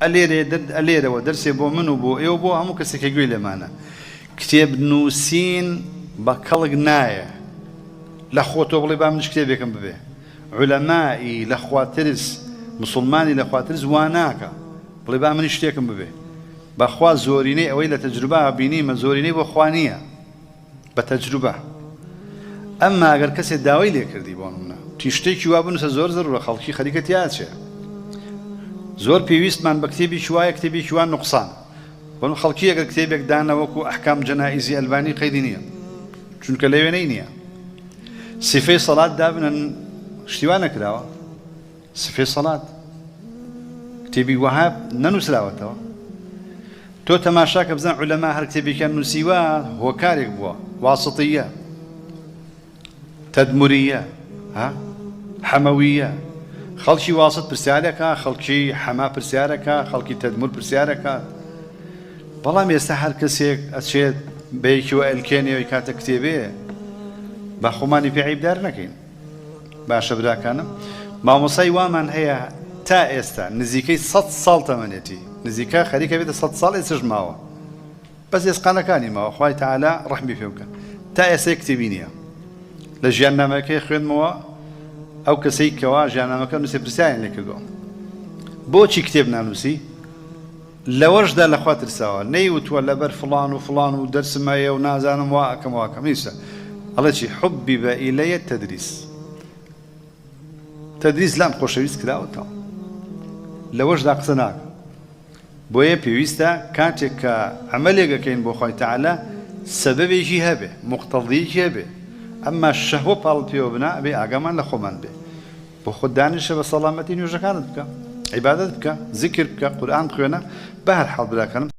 ئەلێرێ ئەلێرەوە دەرسێ بۆ من و بۆ ئێوە بۆ هەموو کەسێک کە گوێی لێمانە کتێب نووسین بە کەڵک نایە لە خۆتۆ بڵێ با منیش کتێبێکم ببێ عولەمائی لە خواترس مسوڵمانی لە خواترس وا ناکا بڵێ با منیش شتێکم ببێ بەخوا زۆرینەی ئەوەی لە تەجروبا بینیمە زۆرینەی بۆ خوا نییە بە تەجروبە ئەمما گەر کەسێ داوای لێ کردی بۆ نمونە وتی شتێکی وا بنوسە زۆر زەرورە خەڵکی خەریکە تیا ئەچێ زۆر پێویستمان بە کتێبێکی وایە کتێبێکی وا نوقسان بۆ خەڵکی ئەگەر کتێبێک دانە وەکو ئەحکام جەنائیزی ئەلبانی قەیدی نییە چونکە لە وێنەی نییە سیفەی سەڵات دابنن شتی وا نەکراوە سفەی سەڵات کتێبی وەها نەنووسراوەتەوە تۆ تەماشا کە بزان عولەما هەر کتێبێکیان نووسیوە هۆکارێک بووە واسطیە تەدموریە ها حەمەویە خەڵکی واسط پرسیارەکە خەڵکی حەما پرسیارەکە خەڵکی تەدمور پرسیارەکە بەڵام ئێستا هەر کەسێک ئەچێت بە یەکیوە ئەلکێنێ کاتە کتێبێ با خۆمانی پێ عیبدار نەکەین باشە براکانم مامۆسای وامان هەیە تا ئێستا نزیکەی سەد ساڵ تەمەنێتی نزیکە خەریکە بێتە سەد ساڵ ئێستش ماوە بەس ئێسقانەکانی ماوە خوای تەعالا ڕەحمی پێ بکە تا ئێستا یەک کتێبی نییە لە ژیاننامەکەی خوێندمەوە ئەو کەسەی کەوا ژیاننامەکە نووسێ پرسیاریان لێ کردووە بۆچی کتێب نانووسی لەوەشدا لەخوا ترساوە نەیوتووە لەبەر فڵان و فڵان و دەرسم هەیە و نازانم وا ئەکەم وا ئەکەم نیسە ئەڵێ چی حبب الی التدریس تدریس لام خۆشەویست کراوەتەوە لەوەشدا قسە ناکەم بۆیە پێویستە کاتێک کە عەمەلێک ئەکەین بۆ خوای تەعالا سەبەبێکی هەبێ موقتەزیەکی هەبێ ئەمما شەهوە پاڵت پێوە بنا ئەبێ ئاگامان لە خۆمان بێ بۆ خۆت دانیشە بە سەڵامەتی نوێژەکانت بکە عیبادەت بکە زیکر بکە قورئان بخوێنە بەهەرحاڵ براکانم.